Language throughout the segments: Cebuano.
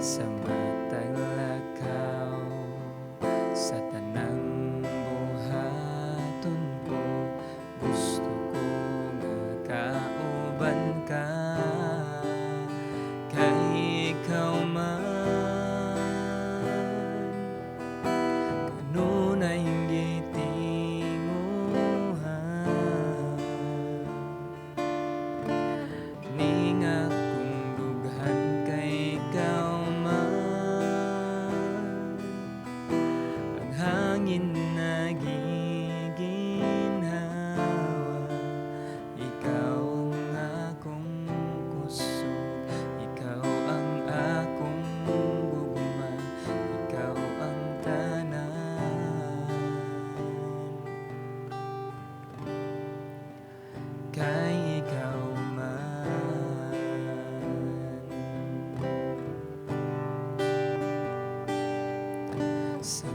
Sa matag lakaw, sa tanang buhaton ko, gusto ko nga kauban ka, kay ikaw man kanunay gitinguha ning akong dughan, kay ikaw man ang hangin nagiginhawa. Ikaw ang akong kusog, ikaw ang akong gugma, ikaw ang tanan, kay ikaw man. Sa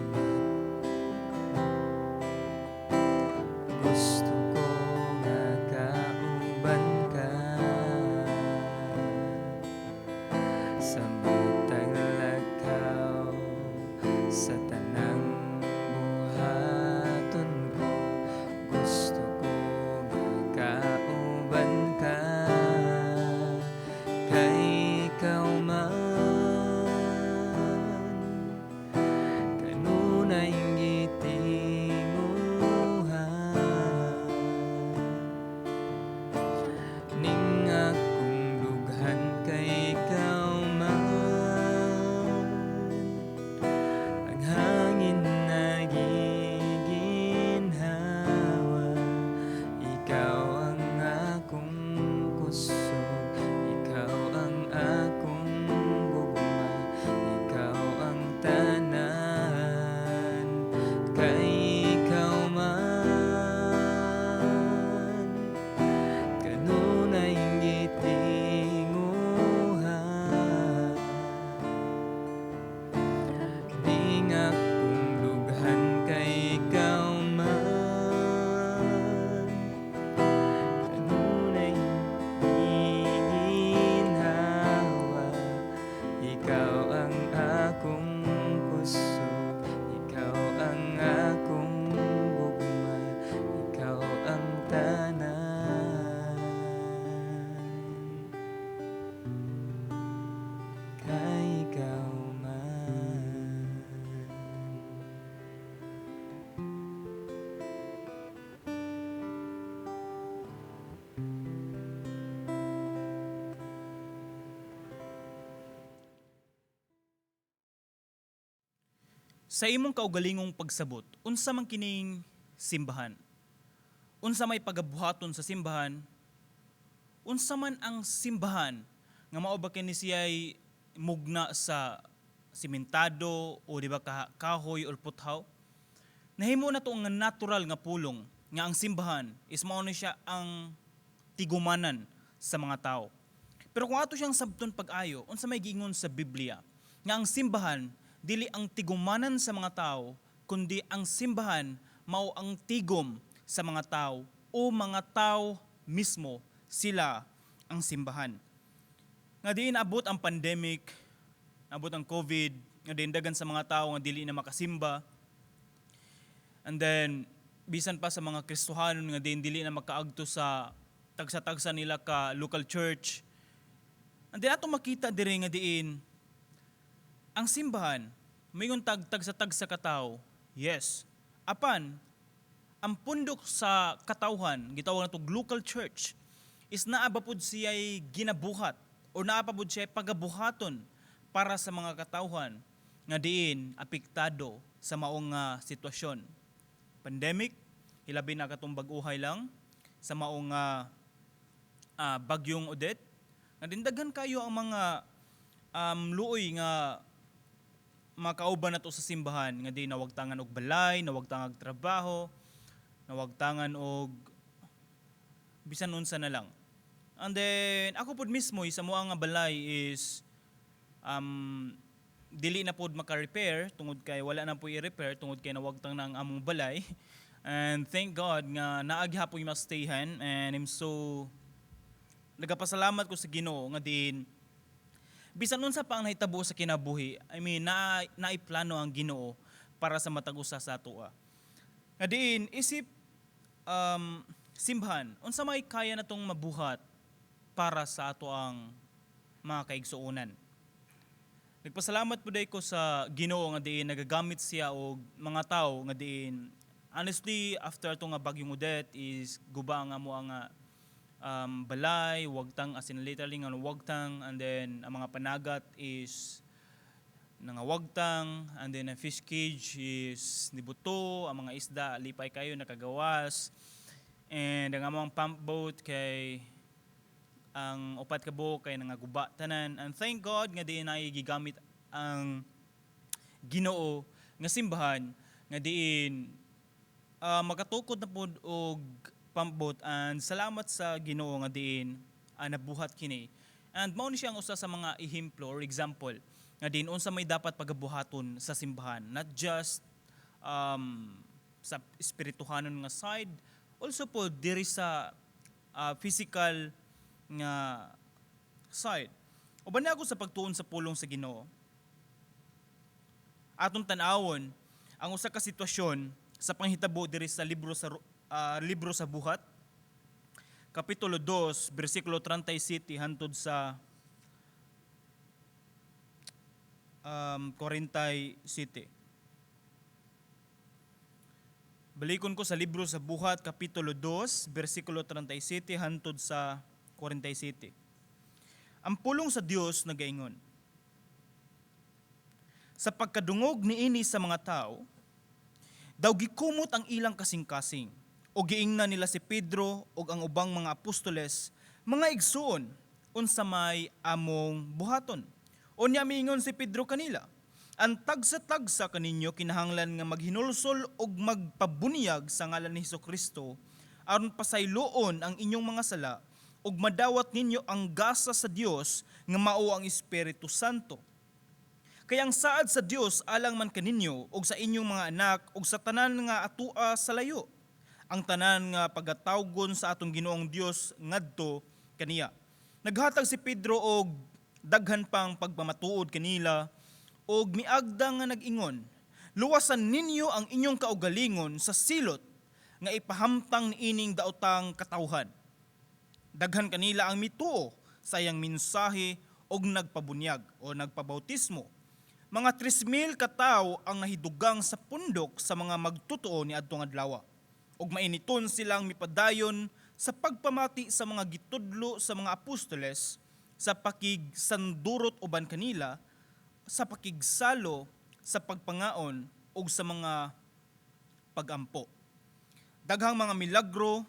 gusto ko nga kauban ka sa matag lakaw, sa tanang buhaton ko, gusto ko nga kauban ka, kay ikaw man kanunay gitinguha ning akong dughan, kay ikaw man ang hangin nagiginhawa. Ikaw ang akong kusog, ikaw ang akong gugma, ikaw ang tanan, kay ikaw man kanunay gitinguha ning akong dughan, kay ikaw man kanunay giginhawa. Ikaw ang akong kusog, ikaw ang akong gugma, ikaw ang tanan, kay ikaw man. Sa imong kaugalingong pagsabot, unsa man kining simbahan? Unsa may pagabuhaton sa simbahan? Unsa man ang simbahan nga mao ba kini siya'y mugna sa simentado o di ba kahoy or puthaw? Nahimo na to nga natural nga pulong nga ang simbahan is mao ni siya ang tigumanan sa mga tao. Pero kung ato siyang sabton pag-ayo, unsa may giingon sa Biblia nga ang simbahan dili ang tigumanan sa mga tao, kundi ang simbahan mao ang tigom sa mga tao o mga tao mismo sila ang simbahan. Nga diin abot ang pandemic, abot ang COVID, nga diin dagan sa mga tao nga dili na makasimba. And then bisan pa sa mga Kristohanon nga diin dili na makaagto sa tagsa-tagsa nila ka local church. And then ato makita diri nga diin ang simbahan mayon tag tagsa-tagsa ka tawo. Yes. Apan ang pundok sa katawhan, gitawag nato local church, is naa ba pud siya'y ginabuhat o naa pa pud siya'y pagabuhaton para sa mga katawhan nga diin apektado sa maong sitwasyon. Pandemic, hilabi na katong bag-uhay lang sa maong bagyong Odette, nga daghan kayo ang mga luoy nga makauban nato sa simbahan nga di nawagtangan og balay, nawagtangan og trabaho, nawagtangan og bisan unsa na lang. And then ako pod mismo sa mua nga balay is dili na pod maka-repair tungod kay wala na po i-repair tungod kay nawagtang na ang among balay. And thank God nga naa gihapoy ma-stayhan, and I'm so nagapasalamat ko sa Ginoo nga din Bisan unsa pa ang nahitabo sa kinabuhi, I mean, na naiplano ang Ginoo para sa matag usa sa atoa. Nga diin isip simbahan, unsa may kaya natong mabuhat para sa ato ang mga kaigsuonan? Nagpasalamat pud ko sa Ginoo nga diin nagagamit siya og mga tawo nga diin, honestly, after ato nga bagyong Odette is guba nga mo ang balay, wagtang, as in literally nga wagtang, and then ang mga panagat is nangawagtang, and then ang fish cage is nibuto, ang mga isda lipay kayo nakagawas, and ang among pump boat kay ang upat ka buok kay nangaguba tanan. And thank God nga diin ay gigamit ang Ginoo nga simbahan nga diin makatukod na pod og pump boat, and salamat sa Ginoo nga diin nabuhat kini. And mao ni siya ang usa sa mga ehemplo or example nga diin unsa may dapat pagabuhaton sa simbahan, not just sa espirituhanon nga side, also po diri sa physical nga side. Uban na ako sa pagtuon sa pulong sa Ginoo. Atong tan-awon ang usa ka sitwasyon sa panghitabo diri sa libro sa Buhat, kapitulo 2, bersikulo 37 hantod sa 47. Balikon ko sa libro sa Buhat, kapitulo 2, bersikulo 37 hantod sa 47. Ang pulong sa Dios nagaingon: "Sa pagkadungog niini sa mga tao, daw gikumot ang ilang kasing-kasing, o giingnan nila si Pedro ug ang ubang mga apostoles, 'Mga igsuon, unsa may among buhaton?' Unya miingon si Pedro kanila, 'Ang tagsa-tagsa kaninyo kinahanglan nga maghinulsol ug magpabunyag sa ngalan ni Kristo aron pasayloon ang inyong mga sala ug madawat ninyo ang gasa sa Dios nga mao ang Espiritu Santo. Kay ang saad sa Dios alang man kaninyo ug sa inyong mga anak ug sa tanan nga atua sa layo, ang tanan nga pagatawgon sa atong Ginoong Dios ngadto kaniya.' Naghatag si Pedro og daghan pang pagpamatuod kanila ug miagda nga nag-ingon, 'Luwasan ninyo ang inyong kaugalingon sa silot nga ipahamtang niining daotang katawhan.' Daghan kanila ang mituo sa iyang mensahe og nagpabunyag o nagpabautismo. Mga 3,000 ka tawo ang nahidugang sa pundok sa mga magtotoo ni adtong adlaw. Ug mainiton silang mipadayon sa pagpamati sa mga gitudlo sa mga apostoles, sa pakigsandurot uban kanila, sa pakigsalo, sa pagpangaon ug sa mga pagampo. Daghang mga milagro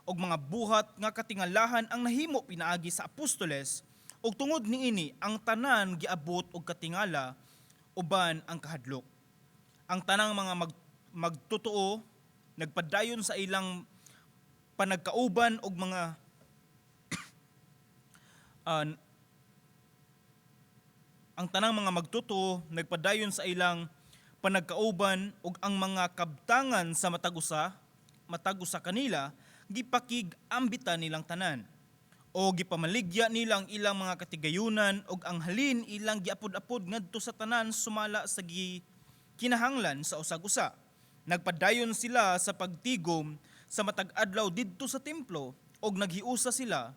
ug mga buhat nga katingalahan ang nahimo pinaagi sa apostoles, ug tungod niini ang tanan giabot og katingala uban ang kahadlok. Ang tanang mga magtotoo nagpadayon sa ilang panagkauban og mga ang tanang mga magtotoo nagpadayon sa ilang panagkauban ug ang mga kabtangan sa matag usa kanila gipakig-ambitan nilang tanan o gipamaligya nila ang ilang mga katigayunan, ug ang halin ilang giapod-apod ngadto sa tanan sumala sa gi kinahanglan sa usag-usa. Nagpadayon sila sa pagtigom sa matag adlaw didto sa templo ug naghiusa sila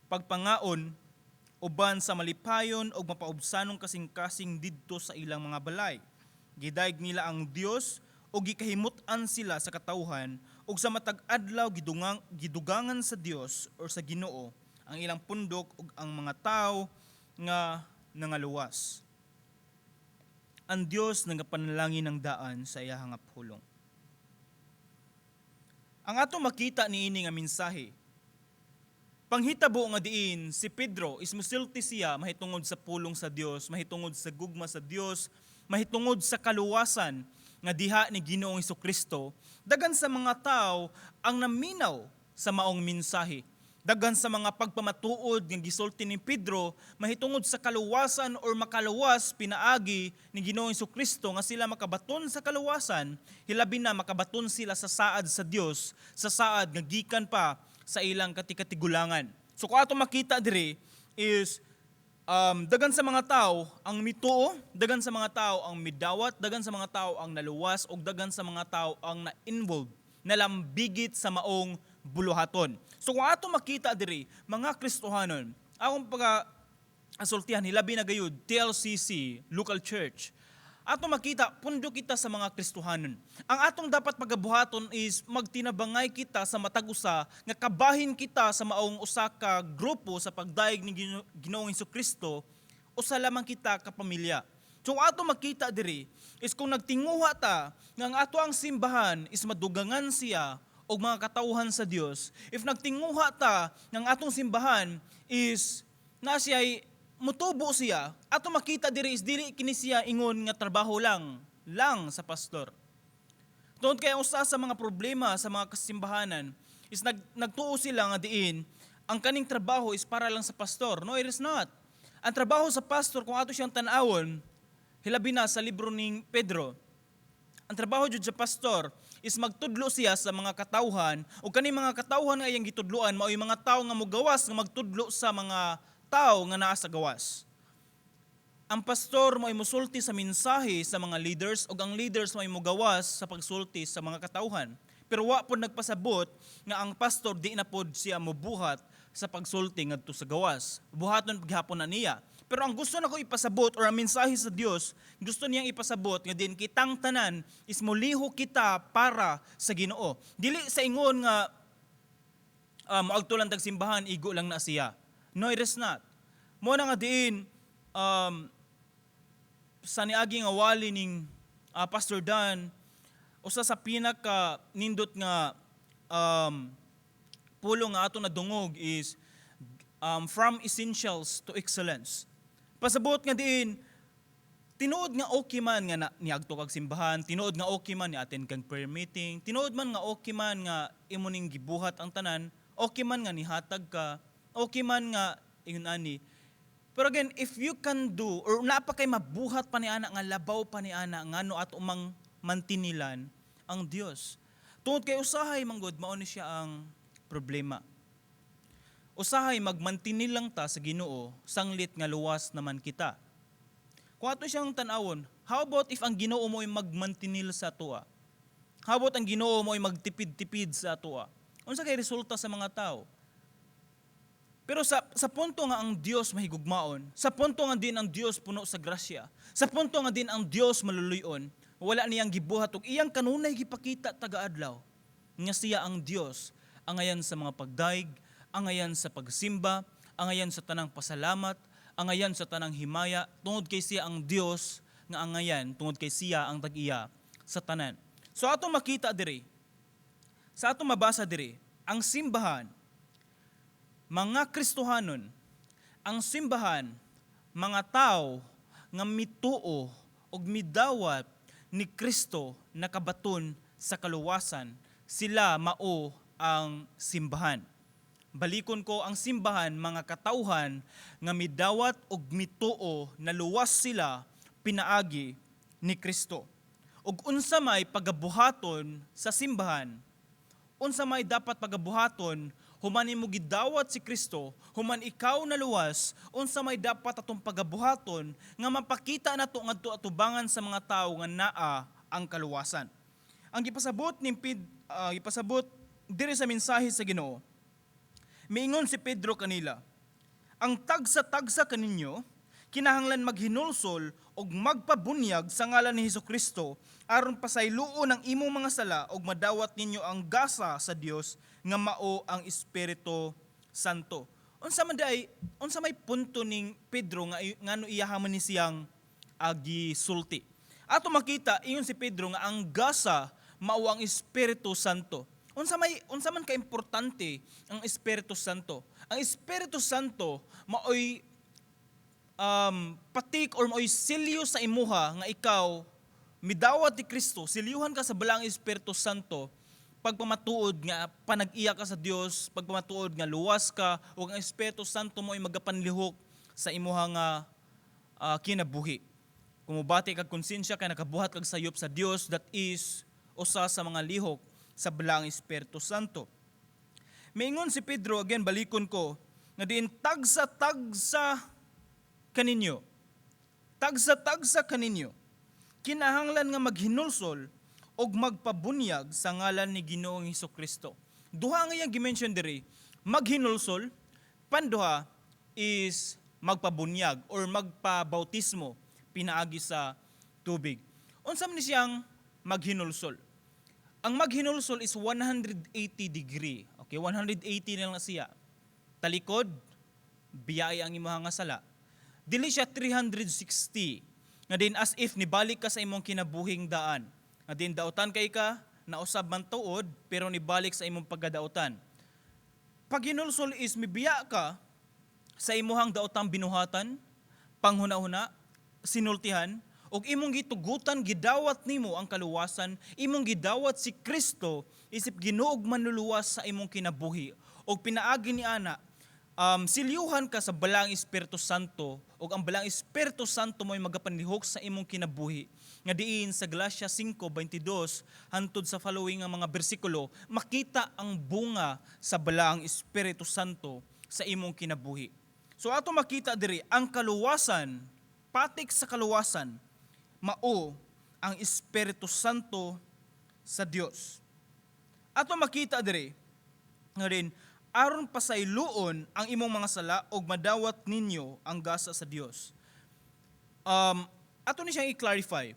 pagpangaon uban sa malipayon og mapaubsanong kasing-kasing didto sa ilang mga balay. Gidayeg nila ang Dios ug gikahimut-an sila sa katawhan, ug sa matag adlaw gidugangan sa Dios or sa Ginoo ang ilang pundok ug ang mga tawo nga nangaluwas." Ang Dios nagapanalangin ng daan sa iyahang nga pulong. Ang ato makita niini nga mensahe, panghitabo nga diin si Pedro is musulti siya mahitungod sa pulong sa Dios, mahitungod sa gugma sa Dios, mahitungod sa kaluwasan nga diha ni Ginoong Kristo. Daghan sa mga tao ang naminaw sa maong mensahe. Daghan sa mga pagpamatuod nga gisulti ni Pedro mahitungod sa kaluwasan or makaluwas pinaagi ni Ginoong Kristo, nga sila makabaton sa kaluwasan, hilabi na makabaton sila sa saad sa Dios, sa saad nga gikan pa sa ilang katikatigulangan. So kung ato makita diri is Dagan sa mga tao ang mituo, dagan sa mga tao ang midawat, dagan sa mga tao ang naluwas, ug dagan sa mga tao ang na-involve, nalambigit sa maong buluhaton. So kung ato makita diri, mga Kristohanon, akong pagka asultihan, hilabi na gayud TLCC, local church, ato makita, pundo kita sa mga Kristohanon. Ang atong dapat pagabuhaton is magtinabangay kita sa matag usa nga kabahin kita sa maong usa ka grupo sa pagdayeg ni Ginoong Kristo, usa lamang kita ka pamilya. So kung ato makita diri is kung nagtinguha ta nga ang ato ang simbahan is madugangan siya og mga katawhan sa Dios, if nagtinguha ta nga ang atong simbahan is na siya ay mutubo siya, ato makita diri is dili kini siya ingon nga trabaho lang lang sa pastor. Tungod kay ang usa sa mga problema sa mga kasimbahanan is nagtuo sila nga diin ang kaning trabaho is para lang sa pastor. No, it is not. Ang trabaho sa pastor, kung ato siyang tan-awon, hilabi na sa libro ning Pedro, ang trabaho jud sa pastor is magtudlo siya sa mga katawhan, ug kaning mga katawhan nga iyang gitudloan mao'y mga tawo nga mogawas nga magtudlo sa mga tawo nga naa sa gawas. Ang pastor mo'y musulti sa mensahe sa mga leaders, ug ang leaders mo'y mogawas sa pagsulti sa mga katawhan. Pero wa pod nagpasabot nga ang pastor di na pod siya mobuhat sa pagsulti ngadto sa gawas. Buhaton gihapon na niya. Pero ang gusto nako ipasabot or ang mensahe sa Dios, gusto niyang ipasabot nga din kitang tanan is molihok kita para sa Ginoo. Dili sa ingon nga moadto lang tag simbahan, igo lang na siya. No, it is not. Mo na nga diin sa niagi nga wali ning Pastor Dan, usa sa pinaka nindot nga pulong nga ato nadungog is "From essentials to excellence." Pasabot nga diin tinuod nga okay man nga niadto kag simbahan, tinuod nga okay man ni attend kang prayer meeting, tinuod man nga okay man nga imo ning gibuhat ang tanan, okay man nga nihatag ka, okay man nga ingon ani. Pero again, if you can do or naa pa kay mabuhat pa ni ana nga labaw pa ni ana, ngano ato mang mantinilan ang Dios? Tungod kay usahay manggod mao ni siya ang problema. Usahay magmantinil lang ta sa Ginoo sanglit nga luwas naman kita. Kung ato siyang tan-awon, how about if ang Ginoo mo ay magmantinil sa atoa? How about ang Ginoo mo ay magtipid-tipid sa atoa? Unsa kay resulta sa mga tao? Pero sa punto nga ang Dios mahigugmaon, sa punto nga din ang Dios puno sa grasya, sa punto nga din ang Dios maluluyon, wala niyang gibuhat ug iyang kanunay gipakita taga-adlaw nga siya ang Dios angayan sa mga pagdaig, angayan sa pagsimba, angayan sa tanang pasalamat, angayan sa tanang himaya, tungod kay siya ang Dios nga angayan, tungod kay siya ang tag-iya sa tanan. So atong makita diri, sa atong mabasa diri, ang simbahan, mga Kristohanon, ang simbahan, mga tao nga mituo og midawat ni Kristo, nakabaton sa kaluwasan, sila mao ang simbahan. Balikon ko, ang simbahan, mga katawhan nga midawat og mituo na luwas sila pinaagi ni Kristo. Ug unsa may pagabuhaton sa simbahan? Unsa may dapat pagabuhaton human nimo gidawat si Kristo, human ikaw naluwas, unsa may dapat atong pagabuhaton nga mapakita nato ngadto atubangan sa mga tawo nga naa ang kaluwasan? Ang gipasabot ni gipasabot diri sa mensahe sa Ginoo. Miingon si Pedro kanila, "Ang tagsa-tagsa kaninyo kinahanglan maghinulsol og magpabunyag sa ngalan ni Hesukristo aron pasayloon ang imong mga sala ug madawat ninyo ang gasa sa Dios nga mao ang Espiritu Santo." Unsa man diay, unsa may punto ning Pedro nga ngano iyaha man ni siyang gisulti? Ato makita, ingon si Pedro nga ang gasa mao ang Espiritu Santo. Unsa man kaimportante ang Espiritu Santo? Ang Espiritu Santo maoy patik or maoy selyo sa imuha nga ikaw midawat ni Kristo. Silyuhan ka sa Balaang Espiritu Santo, pagpamatuod nga panag-iya ka sa Dios, pagpamatuod nga luwas ka, ug ang Espiritu Santo mo ay magapanlihok sa imuha nga kinabuhi. Kung mubati kag konsensya kay nakabuhat kag sayop sa Dios, that is usa sa mga lihok sa Balaang Espiritu Santo. Maingon si Pedro, again balikon ko, nga diin tagsa-tagsa kaninyo, tagsa-tagsa kaninyo, kinahanglan nga maghinulsol og magpabunyag sa ngalan ni Ginoong Kristo. Duha nga iyang gi-mention diri, maghinulsol, panduha is magpabunyag or magpabautismo pinaagi sa tubig. Unsa man ni siyang maghinulsol? Ang maghinulsol is 180 degree. Okay, 180 na lang siya. Talikod, biyai ang imuha nga sala. Dili siya 360 nga din as if nibalik ka sa imong kinabuhing daan. Nga din dautan kay ka, nausab man tuod, pero nibalik sa imong pagkadautan. Pag hinulsol is mibiya ka sa imuhang daotang binuhatan, panghuna-huna, sinultihan, ug imong gitugutan, gidawat nimo ang kaluwasan, imong gidawat si Kristo isip Ginoo ug Manluluwas sa imong kinabuhi. Ug pinaagi ni ana, silyuhan ka sa Balaang Espiritu Santo, ug ang Balaang Espiritu Santo mo'y magapanlihok sa imong kinabuhi. Nga diin sa Galatia 5:22 hantod sa following nga mga bersikulo, makita ang bunga sa Balaang Espiritu Santo sa imong kinabuhi. So ato makita diri ang kaluwasan, patik sa kaluwasan, mao ang Espiritu Santo sa Dios. Ato makita diri nga rin aron pasayloon ang imong mga sala ug madawat ninyo ang gasa sa Dios. Ato ni siyang i-clarify.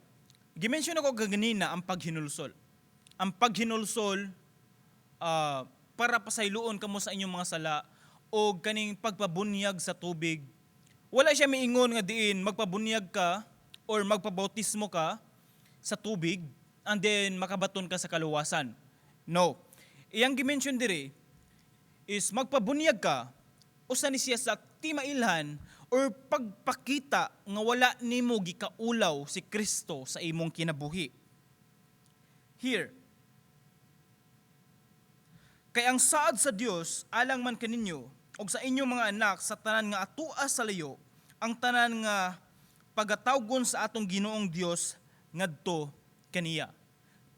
Gi-mention ako kaganina ang paghinulsol. Ang paghinulsol para pasayloon kamo sa inyong mga sala o kaning pagpabunyag sa tubig. Wala siya miingon nga diin magpabunyag ka or magpabautismo ka sa tubig and then makabaton ka sa kaluwasan. No. Iyang gi-mention diri is magpabunyag ka, usa ni siya sa timailhan or pagpakita nga wala nimo gikaulaw si Kristo sa imong kinabuhi. Here, kay ang saad sa Dios alang man kaninyo ug sa inyong mga anak, sa tanan nga atua sa layo, ang tanan nga pagatawgon sa atong Ginoong Dios ngadto kaniya.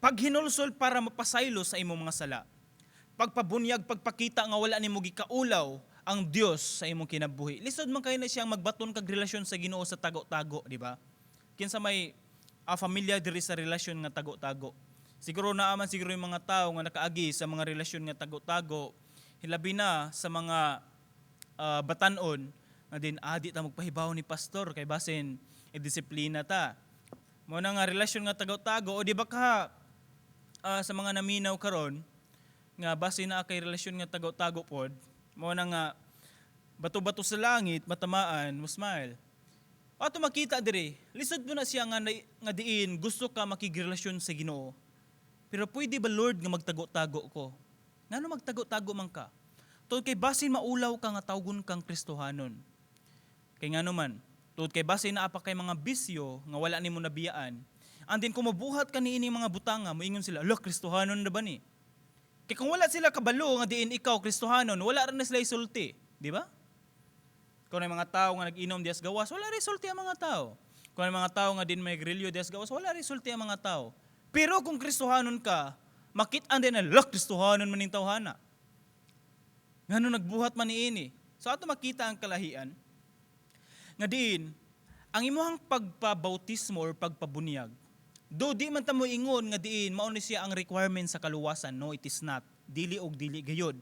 Paghinulsol para mapasaylo sa imong mga sala. Pagpabunyag, pagpakita nga wala nimo gikaulaw ang Dios sa imong kinabuhi. Lisod man kayo na siyang magbaton kag relasyon sa Ginoo sa tago-tago, di ba? Kinsa may familiar diri sa relasyon nga tago-tago? Siguro naa man siguro yung mga tao nga nakaagi sa mga relasyon nga tago-tago, hilabi na sa mga batanon nga din di ta magpahibaw ni pastor kay basin i-disiplina ta. Mao na nga relasyon nga tago-tago, o di ba ka sa mga naminaw karon nga basin naa kay relasyon nga tago-tago pod, mao na nga bato-bato sa langit matamaan mo smile. Ato makita diri, lisod mo na siya nga diin gusto ka makigrelasyon sa Ginoo. Pero pwede ba, Lord, nga magtago-tago ko? Ngano magtago-tago man ka? Tungod kay basin maulaw ka nga tawgon kang Kristohanon. Kay ngano man, tungod kay basin naa pa kay mga bisyo nga wala nimo nabiyaan. And then kung mabuhat ka niini mga butanga, moingon sila, "Ala, Kristohanon na ba ni?" Kay kung wala sila kabalo nga diin ikaw Kristohanon, wala ra na sila isulti, di ba? Kung may mga tao nga nag-inom dias gawas, wala resulti ang mga tao. Kung may mga tao nga din may grilyo dias gawas, wala resulti ang mga tao. Pero kung Kristohanon ka, makit-an din na, "Ala, Kristohanon man ning tawhana. Ngano nagbuhat man niini?" So ato makita ang kalahian nga diin ang imuhang pagpabautismo or pagpabunyag. Do di man ta mo ingon nga diin mao ni siya ang requirement sa kaluwasan. No, it is not. Dili og dili gayod.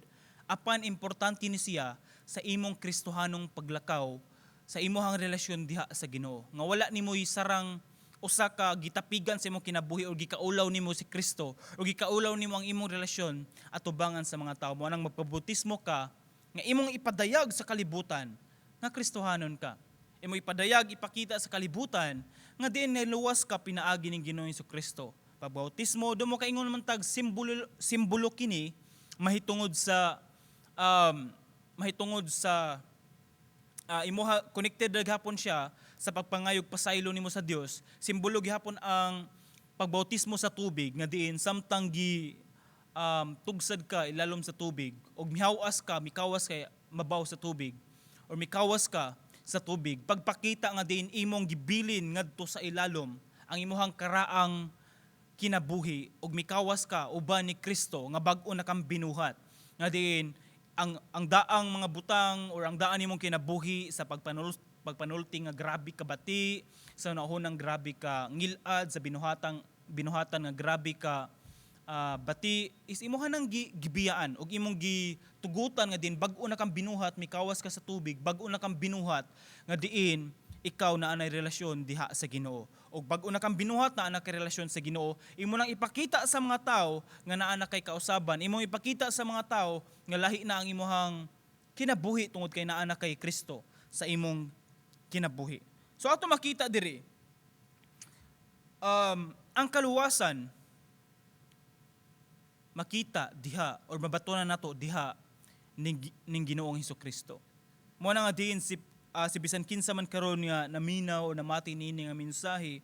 Apan importante ni siya sa imong Kristohanong paglakaw, sa imuhang relasyon diha sa Ginoo. Nga wala nimoy sarang usa ka gitapigan sa imong kinabuhi o gikaulaw nimo si Kristo o gikaulaw nimo ang imong relasyon atubangan sa mga tao. Mao nang magpabautismo ka nga imong ipadayag sa kalibutan nga Kristohanon ka. Imo ipadayag, ipakita sa kalibutan nga diin naluwas ka pinaagi ning Ginoong Kristo. Pagbautismo, do mo kaingon man tag simbolo, simbolo kini mahitungod sa imuha connected na gihapon siya sa pagpangayog pasaylo nimo sa Dios. Simbolo gihapon ang pagbautismo sa tubig nga diin samtang gi tugsad ka ilalom sa tubig og mihawas ka, mikawas kay mabaw sa tubig or mikawas ka sa tubig, pagpakita nga diin imong gibilin ngadto sa ilalom ang imuhang karaang kinabuhi ug mikawas ka uban ni Kristo nga bag-o na kang binuhat nga diin Ang daang mga butang or ang daan nimong kinabuhi sa pagpanulti nga grabe ka bati, sa nahunang grabe ka ngilad, sa binuhatan nga grabe ka bati is imuha nang gibiyaan og imong gitugutan nga din bag-o na kang binuhat, mikawas ka sa tubig, bag-o na kang binuhat nga diin ikaw na anay relasyon diha sa Ginoo. Og bag-o na kang binuhat na ana kay relasyon sa Ginoo, imo nang ipakita sa mga tao nga naa na kay kausaban, imong ipakita sa mga tao nga lahi na ang imuhang kinabuhi tungod kay naa na kay Kristo sa imong kinabuhi. So ato makita diri ang kaluwasan makita diha or mabatunan nato diha ning Ginoong Hesus Kristo. Mo na nga diin si bisan kinsa man karon nga naminaw o namati niini nga mensahe,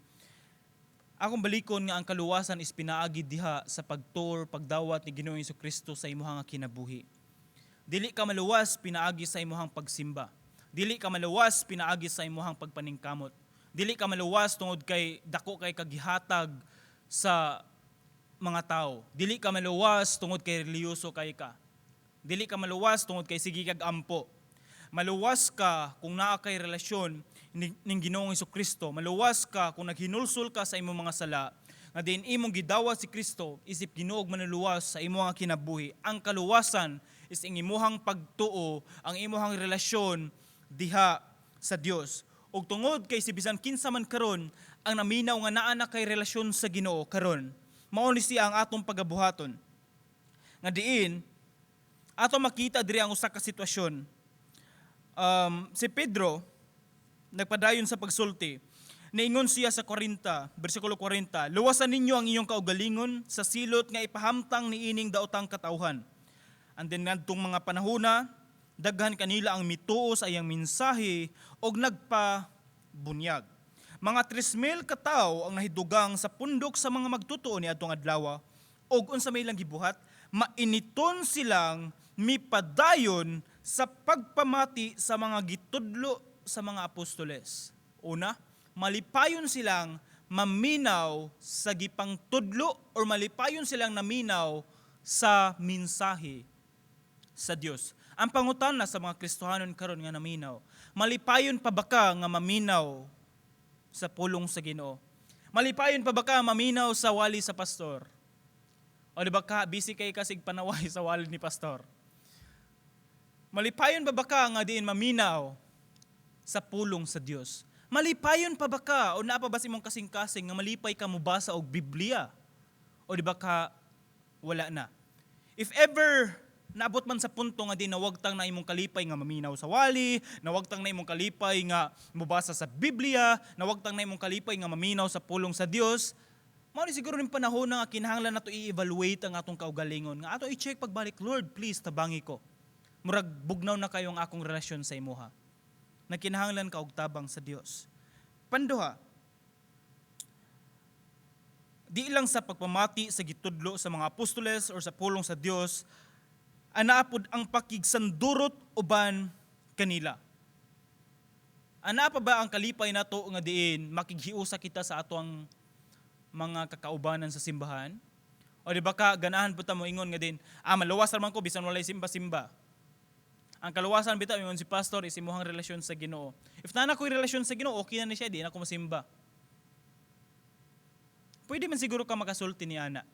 akong balikon nga ang kaluwasan is pinaagi diha sa pagtuo, pagdawat ni Ginoong Kristo sa imuhang nga kinabuhi. Dili ka maluwas pinaagi sa imuhang pagsimba. Dili ka maluwas pinaagi sa imuhang pagpaningkamot. Dili ka maluwas tungod kay dako kay kagihatag sa mga tao. Dili ka maluwas tungod kay relihiyoso kay ka. Dili ka maluwas tungod kay sige kag ampo. Maluwas ka kung naa kay relasyon ning Ginoong Kristo. Maluwas ka kung naghinulsol ka sa imong mga sala nga diin imong gidawat si Kristo isip Ginoo ug Manluluwas sa imong kinabuhi. Ang kaluwasan is ang imuhang pagtuo, ang imuhang relasyon diha sa Dios. Ug tungod kay si bisan kinsa man karon ang naminaw nga naa na kay relasyon sa Ginoo karon, mao ni siya ang atong pagabuhaton. Nga diin ato makita diri ang usa ka sitwasyon. Si Pedro nagpadayon sa pagsulti. Niingon siya sa 40, bersikulo 40, "Luwasan ninyo ang inyong kaugalingon sa silot nga ipahamtang niining daotang katawhan." And then ngadtong mga panahona, daghan kanila ang mituo sa iyang mensahe og nagpabunyag. Mga 3,000 ka tawo ang nahidugang sa pundok sa mga magtutuo niadtong adlaw, og unsa may ilang gibuhat, mainiton silang mipadayon sa pagpamati sa mga gitudlo sa mga apostoles. Una, malipayon silang maminaw sa gipangtudlo or malipayon silang naminaw sa mensahe sa Dios. Ang pangutana sa mga Kristohanon karon nga naminaw, malipayon pa ba ka nga maminaw sa pulong sa Ginoo? Malipayon pa ba ka maminaw sa wali sa pastor? O di ba ka busy kay kasig panaway sa wali ni pastor? Malipayon pa ba ka nga diin maminaw sa pulong sa Dios? Malipayon pa ba ka o naa pa ba sa imong kasing-kasing nga malipay ka mobasa og Biblia? O di ba ka wala na? If ever naabot man sa punto nga di nawagtang na imong kalipay nga maminaw sa wali, nawagtang na imong kalipay nga mobasa sa Biblia, nawagtang na imong kalipay nga maminaw sa pulong sa Dios, mao ni siguro ning panahon na nga kinahanglan nato i-evaluate ang atong kaugalingon, nga ato i-check pagbalik, "Lord, please tabangi ko. Murag bugnaw na kayo ang akong relasyon sa imuha." Nagkinahanglan ka og tabang sa Dios. Panduha, di lang sa pagpamati sa gitudlo sa mga apostoles or sa pulong sa Dios, anaa pod ang pakigsandurot uban kanila. Ana pa ba ang kalipay nato nga diin makighiusa kita sa ato ang mga kakaubanan sa simbahan? O di ba ka ganahan po ta mo ingon nga din, "Ah, maluwas ra man ko bisan walay simba-simba." Ang kaluwasan bitaw, ingon si pastor, is imuhang relasyon sa Ginoo. If naa na ko'y relasyon sa Ginoo, okay na ni siya, di na ako mosimba. Pwede man siguro ka makasulti ni ana.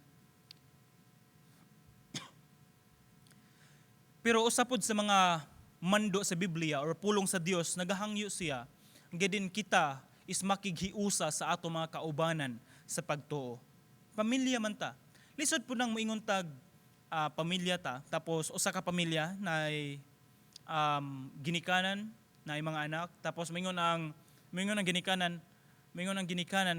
Pero usa pod sa mga mando sa Biblia or pulong sa Dios, nagahangyo siya nga din kita is makighiusa sa ato mga kaubanan sa pagtuo. Pamilya man ta. Lisod po nang moingon tag pamilya ta, tapos usa ka pamilya na ginikanan na mga anak, tapos moingon ang ginikanan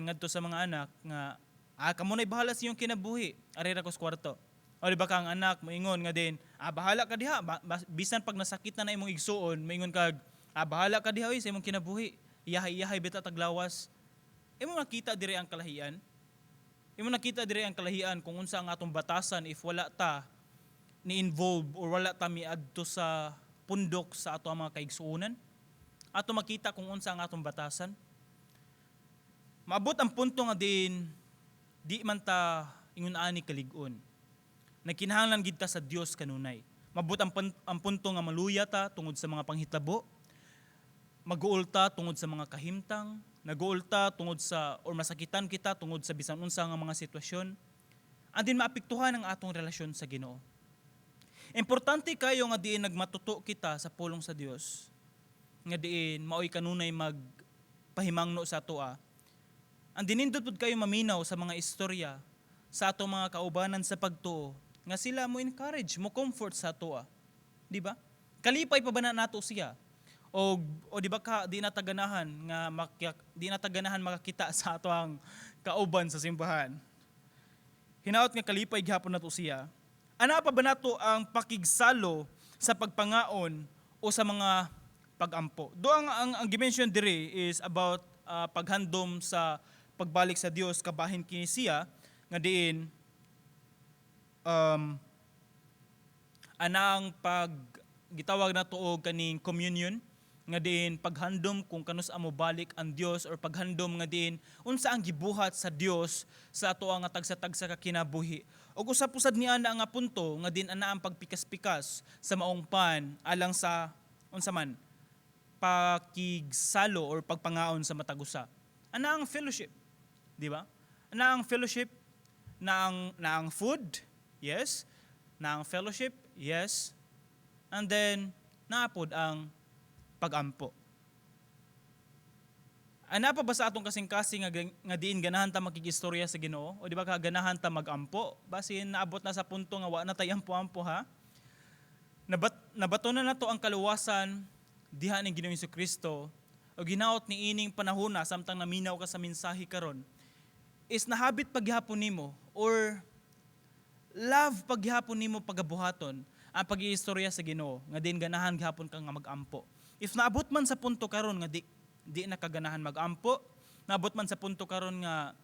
ngadto sa mga anak nga, "Ah, kamo na'y bahala sa iyong kinabuhi, ari ra ko sa kwarto." O di ba ka ang anak moingon nga din, "Ah, bahala ka diha," bisan pag nasakit na na imong igsuon, moingon kag, "Ah, bahala ka diha oy sa imong kinabuhi, iyahay-iyahay bita taglawas." Imo nakita diri ang kalahian. Imo nakita diri ang kalahian kung unsa ang atong batasan if wala ta ni involve or wala ta miadto sa pundok sa ato ang mga kaigsuonan. Ato makita kung unsa ang atong batasan. Maabot ang punto nga din di man ta ingon ani kalig-on. Nagkinahanglan gid ta sa Dios kanunay. Mabot ang punto nga maluya ta tungod sa mga panghitabo, maguol ta tungod sa mga kahimtang, naguol ta tungod sa or masakitan kita tungod sa bisan unsa nga mga sitwasyon. And then maapektuhan ang atong relasyon sa Ginoo. Importante kayo nga diin nagmatuto kita sa pulong sa Dios, nga diin maoy kanunay magpahimangno sa atoa. And nindot pud kayo maminaw sa mga istorya sa atong mga kaubanan sa pagtuo nga sila mo encourage, mo comfort sa atoa. Di ba? Kalipay pa ba na nato siya? O di ba ka di na taganahan nga di na taganahan makakita sa ato ang kauban sa simbahan? Hinaot nga kalipay gihapon nato siya. Ana pa ba nato ang pakigsalo sa pagpangaon o sa mga pagampo? Do ang dimension diri is about paghandom sa pagbalik sa Dios, kabahin kini siya nga diin anang pag gitawag na og kaning communion, nga diin paghandom kung kanus amo balik ang Dios or paghandom nga diin unsa ang gibuhat sa Dios sa ato nga tagsa-tagsa ka kinabuhi. Ug usab usad ni ana nga punto nga diin ana ang pagpikas-pikas sa maong pan alang sa unsa man pakigsalo or pagpangaon sa matag usa. Ana ang fellowship, di ba? Ana ang fellowship na ang food, yes. Na ang fellowship, yes. And then naapod ang pagampo. Ana pa ba sa atong kasing-kasing nga diin ganahan ta makigistorya sa Ginoo? O di ba ka ganahan ta magampo? Basin naabot na sa punto nga wa na tay ampo-ampo, ha? Nabato na nato ang kaluwasan diha ning Ginoong Kristo o ginaot ni ining panahona, samtang naminaw ka sa mensahe karon, is nahabit paghapon nimo or love paghapon nimo pagabuhaton ang pag-iistorya sa Ginoo, nga din ganahan gihapon ka nga magampo. If naabot man sa punto karon nga di na kaganahan magampo, naabot man sa punto karon nga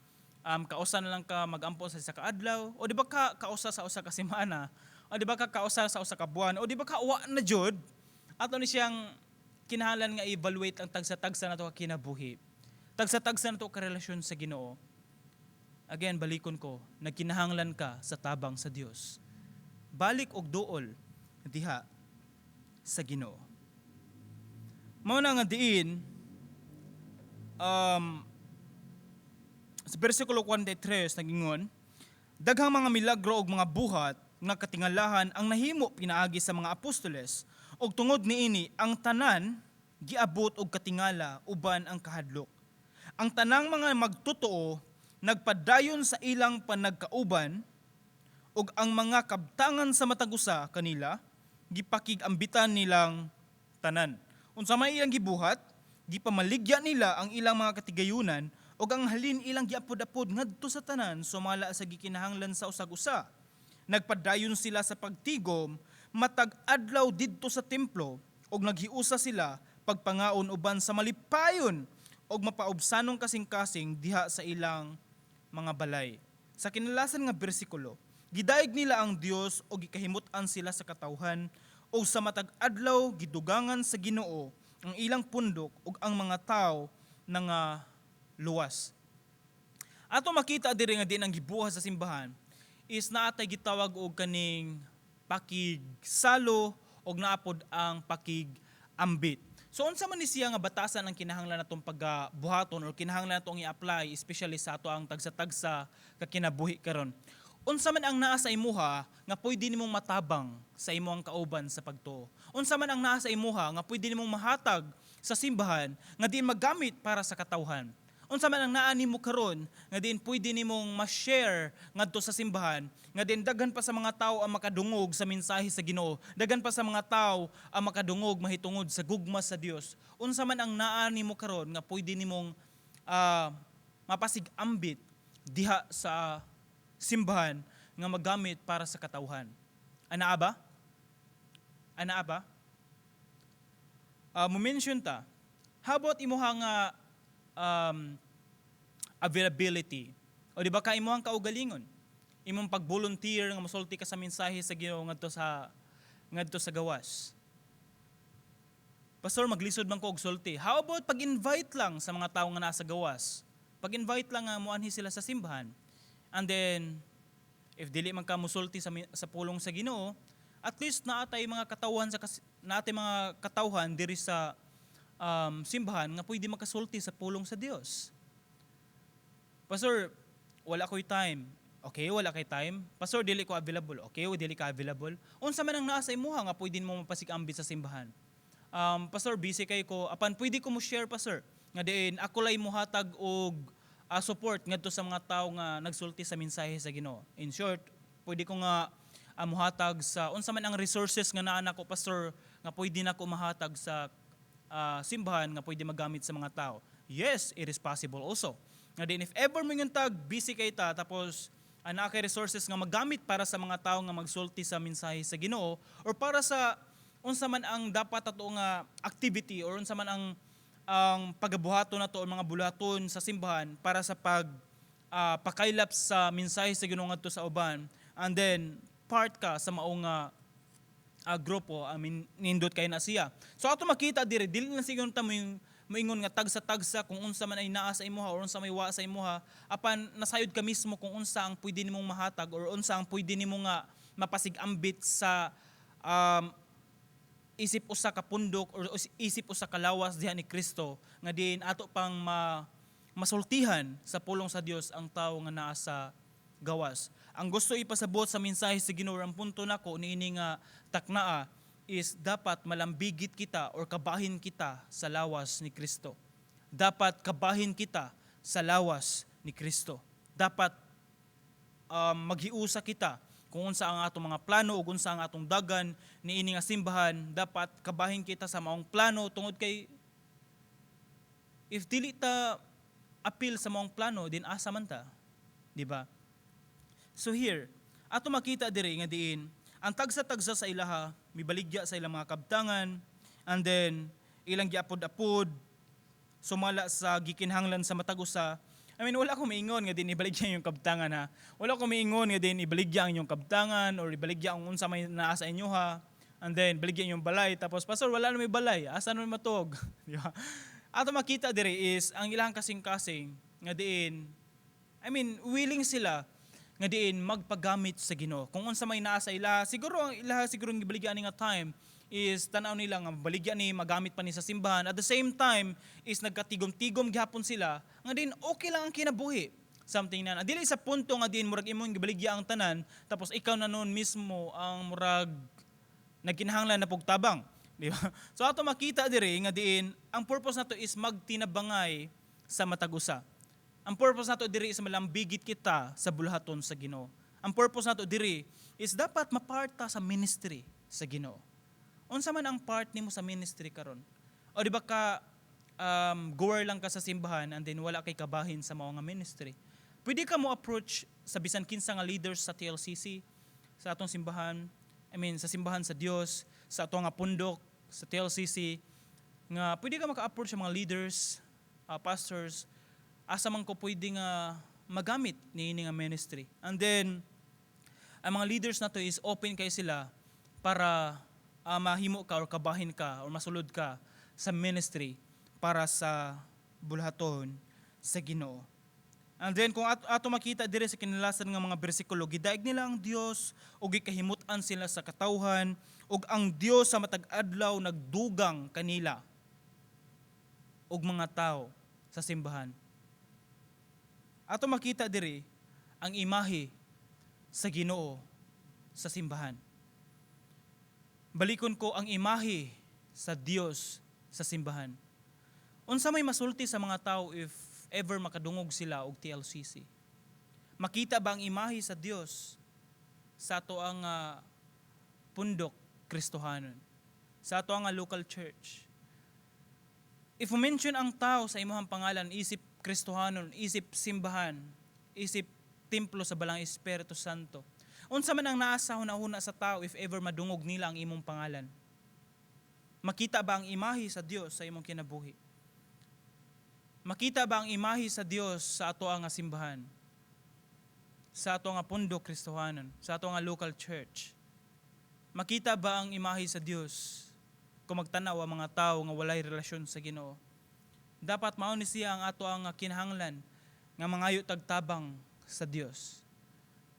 kausa na lang ka magampo sa isa ka adlaw, o di ba ka kausa sa usa ka semana, o di ba ka kausa sa usa ka buwan, o di ba ka wa na jud, ato ni siyang kinahanglan nga evaluate ang tagsa-tagsa nato ka kinabuhi. Tagsa-tagsa nato ka relasyon sa Ginoo. Again, balikon ko, nagkinahanglan ka sa tabang sa Dios. Balik og duol diha sa Ginoo. Mao na nga diin sa versikulo 43 nagingon, daghang mga milagro ug mga buhat nga katingalahan ang nahimo pinaagi sa mga apostoles, ug tungod niini ang tanan giabot og katingala uban ang kahadlok. Ang tanang mga magtotoo nagpadayon sa ilang panagkauban, ug ang mga kabtangan sa matag usa kanila gipakig-ambitan nilang tanan. Unsa may ilang gibuhat, gipamaligya nila ang ilang mga katigayunan ug ang halin ilang giapod-apod ngadto sa tanan sumala sa gikinahanglan sa usag-usa. Nagpadayon sila sa pagtigom matag adlaw didto sa templo ug naghiusa sila pagpangaon uban sa malipayon ug mapaubsanong kasing-kasing diha sa ilang mga balay. Sa kinalasan nga bersikulo, gidayeg nila ang Dios ug gikahimut-an sila sa katawhan, ug sa matag adlaw gidugangan sa Ginoo ang ilang pundok ug ang mga tawo nga luwas. Ato makita diri nga din ang gibuhat sa simbahan is naatay gitawag og kaning pakigsalo og naapod ang pakigambit. So unsa man ni siya nga batasan ang kinahanglan natong pagabuhaton or kinahanglan natong i-apply, especially sa ato ang tagsa-tagsa ka kinabuhi karon? Unsa man ang naa sa imuha nga pwede nimong matabang sa imong kauban sa pagtuo? Unsa man ang naa sa imuha nga pwede nimong mahatag sa simbahan nga diin magamit para sa katawhan? Unsa man ang naa nimo karon nga diin pwede nimong ma-share ngadto sa simbahan nga diin daghan pa sa mga tawo ang makadungog sa mensahe sa Ginoo, daghan pa sa mga tawo ang makadungog mahitungod sa gugma sa Dios? Unsa man ang naa nimo karon nga pwede nimong mapasigambit diha sa simbahan nga magamit para sa katawhan? Anaa ba? Anaa ba? Mo-mention ta. How about imuha nga availability? O di ba ka imuhang kaugalingon? Imong pag-volunteer nga mosulti ka sa mensahe sa Ginoo ngadto sa gawas. "Pastor, maglisod man ko og sulti." How about pag-invite lang sa mga tawo nga nasa gawas? Pag-invite lang nga moanhi sila sa simbahan. And then if dili man ka musulti sa pulong sa Ginoo, At least naa tay mga katawhan sa naa tay mga katawhan diri sa simbahan nga pwede makasulti sa pulong sa Dios. Pastor, wala ko'y time. Okay, wala kay time. Pastor, dili ko available. Okay, dili ka available. Unsa man ang naa sa imuha nga pwede mo mapasigambit sa simbahan? Pastor, busy kay ko. Apan pwede ko mo share, Pastor. Nga diin ako lay muhatag og support ngadto sa mga tawo nga nagsulti sa mensahe sa Ginoo. In short, pwede ko nga muhatag sa unsa man ang resources nga naa nako, Pastor, nga pwede nako mahatag sa simbahan nga pwede magamit sa mga tao. Yes, it is possible also. Nga din if ever mo tag busy kay ta, tapos naa kay resources nga magamit para sa mga tao nga magsulti sa mensahe sa Ginoo or para sa unsa man ang dapat ato nga activity or unsa man ang pagabuhaton nato o mga bulaton sa simbahan para sa pag pakaylap sa mensahe sa Ginoo ngadto sa uban, and then part ka sa mao nga grupo, I mean, nindot kay na siya. So ato makita diri, dili lang siguro ta mo yung moingon nga tagsa-tagsa kung unsa man ay naa sa imuha or unsa may wa sa imuha, apan nasayod ka mismo kung unsa ang pwede nimong mahatag or unsa ang pwede nimo nga mapasigambit sa isip usa ka pundok or isip usa ka lawas diha ni Kristo nga diin ato pang masultihan sa pulong sa Dios ang tawo nga naa sa gawas. Ang gusto ipasabot sa mensahe sa Ginoo, ang punto nako niini nga taknaa is dapat malambigit kita or kabahin kita sa lawas ni Kristo. Dapat kabahin kita sa lawas ni Kristo. Dapat maghiusa kita kung unsa ang atong mga plano ug unsa ang atong dagan niini nga simbahan. Dapat kabahin kita sa maong plano tungod kay if dili ta apil sa maong plano din, asa man ta, di ba? So here, ato makita diri nga diin ang tagsa-tagsa sa ilaha mibaligya sa ilang mga kabtangan and then ilang giapod-apod sumala sa gikinhanglan sa matag usa. I mean, wala ko miingon nga din ibaligya yung kabtangan ha. Wala ko miingon nga din ibaligya ang inyong kabtangan or ibaligya ang unsa may naa sa inyo ha. And then baligya yung balay, tapos, "Pastor, wala na may balay. Asa na may matug?" Di ba? Ato makita diri is ang ilang kasing-kasing nga diin, I mean, willing sila nga diin magpagamit sa Ginoo. Kung unsa may naa sa ila, siguro ang ilaha siguro gibaligya ani nga time is tanaw nila nga baligya ni, magamit pa ni sa simbahan. At the same time is nagkatigom-tigom gihapon sila nga din okay lang ang kinabuhi. Something na dili sa punto nga din murag imong gibaligya ang tanan, tapos ikaw na noon mismo ang murag nagkinahanglan na pugtabang. Di ba? So ato makita diri nga diin ang purpose nato is magtinabangay sa matag usa. Ang purpose nato diri is malambigit kita sa buluhaton sa Ginoo. Ang purpose nato diri is dapat maparta sa ministry sa Ginoo. Unsa man ang part nimo sa ministry karon? O di ba ka goer lang ka sa simbahan and then wala kay kabahin sa mao nga ministry? Pwede ka mo approach sa bisan kinsa nga leaders sa TLCC, sa atong simbahan, I mean, sa simbahan sa Dios, sa atong nga pundok, sa TLCC, nga pwede ka maka-approach sa mga leaders, pastors, asa man ko pwede nga magamit niini nga ministry. And then ang mga leaders nato is open kay sila para mahimo ka or kabahin ka or masulod ka sa ministry para sa bulhaton sa Ginoo. And then kung ato makita dire sa kinalasan nga mga bersikulo, gidaig nila ang Dios ug gikahimut-an sila sa katawhan, ug ang Dios sa matag adlaw nagdugang kanila og mga tao sa simbahan. Ato makita diri ang imahe sa Ginoo sa simbahan. Balikon ko, ang imahe sa Dios sa simbahan. Unsa may masulti sa mga tao if ever makadungog sila og TLCC? Makita ba ang imahe sa Dios sa ato ang pundok Kristohanon? Sa ato ang local church? If mention ang tao sa imong pangalan, isip Kristohanon, isip simbahan, isip templo sa Balang Espiritu Santo. Unsa man ang naa sa hunahuna sa tao if ever madungog nila ang imong pangalan? Makita ba ang imahe sa Dios sa imong kinabuhi? Makita ba ang imahe sa Dios sa ato ang simbahan? Sa ato nga pundok Kristohanon, sa ato nga local church? Makita ba ang imahe sa Dios kung magtanaw ang mga tao nga walay relasyon sa Ginoo? Dapat mao ni siya ang ato ang kinahanglan nga mangayo tagtabang sa Dios.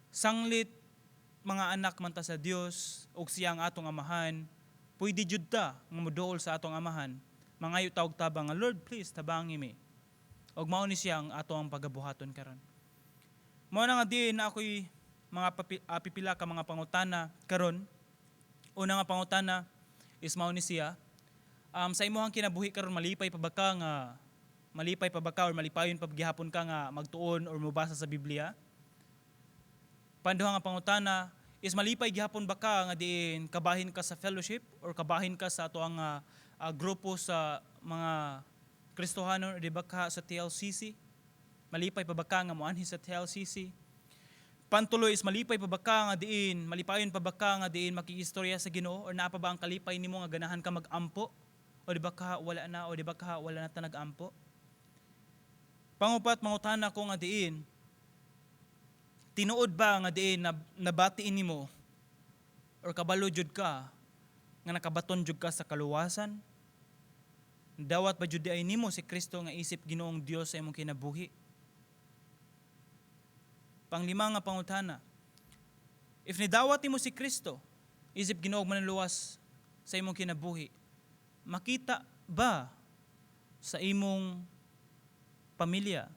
Sanglit mga anak man ta sa Dios ug siya ang atong amahan, pwede jud ta nga moduol sa atong amahan. Mangayo ta og tabang nga, "Lord, please tabangi mi." Ug mao ni siya ang ato ang pagabuhaton karon. Mao na nga diin na ako'y mga pipila ka mga pangutana karon. Una nga pangutana is mao ni siya. Sa imong kinabuhi karon, malipay pa ba ka or malipayon pa gihapon ka nga magtuon or mobasa sa Biblia? Panduha nga pangutana is malipay gihapon ba ka nga diin kabahin ka sa fellowship or kabahin ka sa atoang grupo sa mga Kristohano or di ba ka sa TLCC? Malipay pa ba ka nga moanhi sa TLCC? Pantulo is malipay pa ba ka nga diin, malipayon pa ba ka nga diin makiistorya sa Ginoo or naa pa ba ang kalipay nimo nga ganahan ka mag-ampo? O di ba ka wala na o di ba ka wala na ta nag-ampo? Pangupat, mangutana ko nga diin, tinuod ba nga diin na nabatiin nimo or kabalo jud ka nga nakabaton jud ka sa kaluwasan? Dawat ba jud ay nimo si Kristo nga isip Ginoong Dios sa imong kinabuhi? Panglima nga pangutana, if nidawat nimo si Kristo isip Ginoong manluluwas sa imong kinabuhi, makita ba sa imong pamilya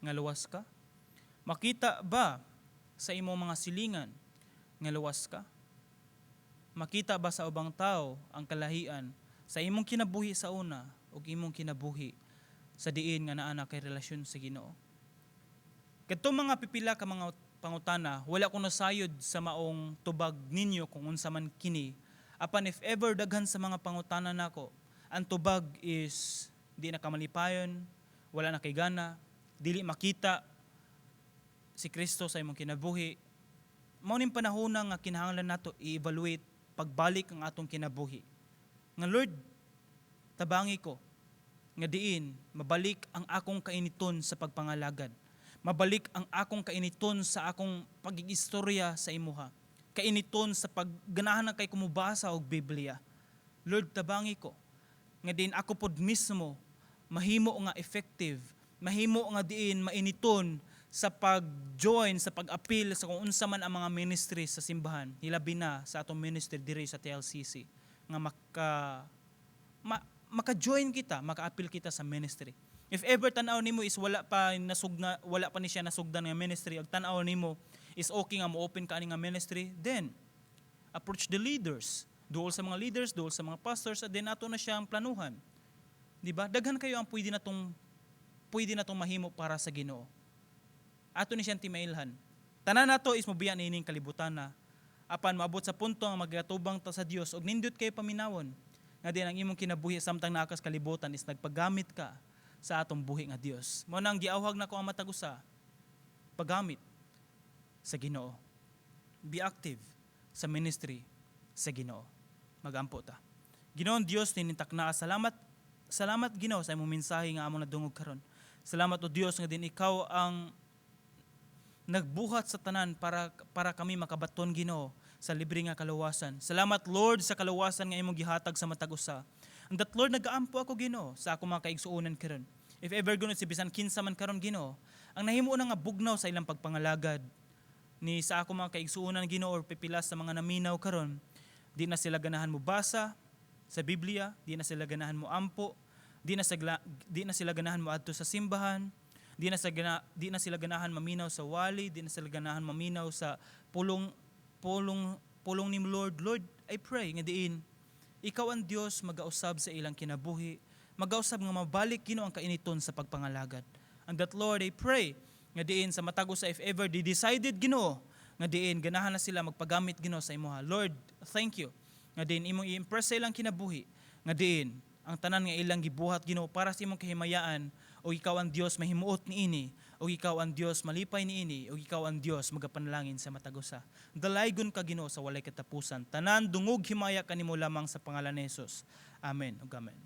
nga luwas ka? Makita ba sa imong mga silingan nga luwas ka? Makita ba sa ubang tao ang kalahian sa imong kinabuhi sa una ug imong kinabuhi sa diin nga naa na kay relasyon sa Ginoo? Kadtong mga pipila ka mga pangutana, wala ko nasayod sa maong tubag ninyo kung unsa man kini. Apan if ever daghan sa mga pangutana nako, ang tubag is di na ka malipayon, wala na kay gana, dili makita si Kristo sa imong kinabuhi, mao ning panahon nga kinahanglan nato i-evaluate pagbalik ang atong kinabuhi. Nga, "Lord, tabangi ko nga diin mabalik ang akong kainiton sa pagpangalagad. Mabalik ang akong kainiton sa akong pagigistorya sa imuha. Kainiton sa pagganahan na kay kumubasa og Biblia. Lord, tabangi ko nga diin ako pod mismo mahimo nga effective, mahimo nga diin mainiton sa pag-join, sa pag-apil sa kung unsa man ang mga ministry sa simbahan, hilabi na sa atong ministry diri sa TLCC, nga maka-join kita, maka-apil kita sa ministry." If ever tan-aw nimo is wala pa ni siya nasugdan nga ministry, ug tan-aw nimo is okay nga mo-open ka ani nga ministry, then approach the leaders. Duol sa mga leaders, duol sa mga pastors, at then ato na siyang planuhan. Di ba? Daghan kayo ang pwede na tong mahimo para sa Ginoo. Ato ni siyang timailhan. Tanan nato is mobiya niining kalibutan na. Apan maabot sa punto nga magatubang ta sa Dios og nindot kay paminawon nga diin ang imong kinabuhi samtang naa kas kalibutan is nagpagamit ka sa atong buhi nga Dios. Mao nang giawhag nako ang matag usa, paggamit sa Ginoo. Be active sa ministry sa Ginoo. Magampo ta. Ginoong Dios, tinintak na, salamat. Salamat, Ginoo, sa imong mensahe nga among nadungog karon. Salamat, o Dios, nga diin ikaw ang nagbuhat sa tanan para kami makabaton, Ginoo, sa libre nga kaluwasan. Salamat, Lord, sa kaluwasan nga imong gihatag sa matag usa. And that, Lord, nagaampo ako, Ginoo, sa akong mga kaigsuonan karon. If ever gud si bisan kinsa man karon, Ginoo, ang nahimo na nga bugnaw sa ilang pagpangalagad ni sa ako mga kaigsuonan, Ginoo, or pipila sa mga naminaw karon, di na sila ganahan mo basa sa Biblia, di na sila ganahan mo ampo, di na sila ganahan mo adto sa simbahan, di na sila ganahan maminaw sa wali, di na sila ganahan maminaw sa pulong ni Lord. Lord, I pray nga diin ikaw ang Dios magausab sa ilang kinabuhi, magausab nga mabalik, Ginoo, ang kainiton sa pagpangalagad. And that, Lord, I pray nga diin sa matag usa, if ever di decided, Ginoo, nga diin ganahan na sila magpagamit, Ginoo, sa imuha. Lord, thank you nga diin imong i-impress sa ilang kinabuhi nga diin ang tanan nga ilang gibuhat, Ginoo, para sa imong kahimayaan o ikaw ang Dios mahimuot niini o ikaw ang Dios malipay niini o ikaw ang Dios magapanalangin sa matag usa. Dalaygon ka, Ginoo, sa walay katapusan. Tanan dungog himaya kanimo lamang sa pangalan ni Jesus. Amen ug amen.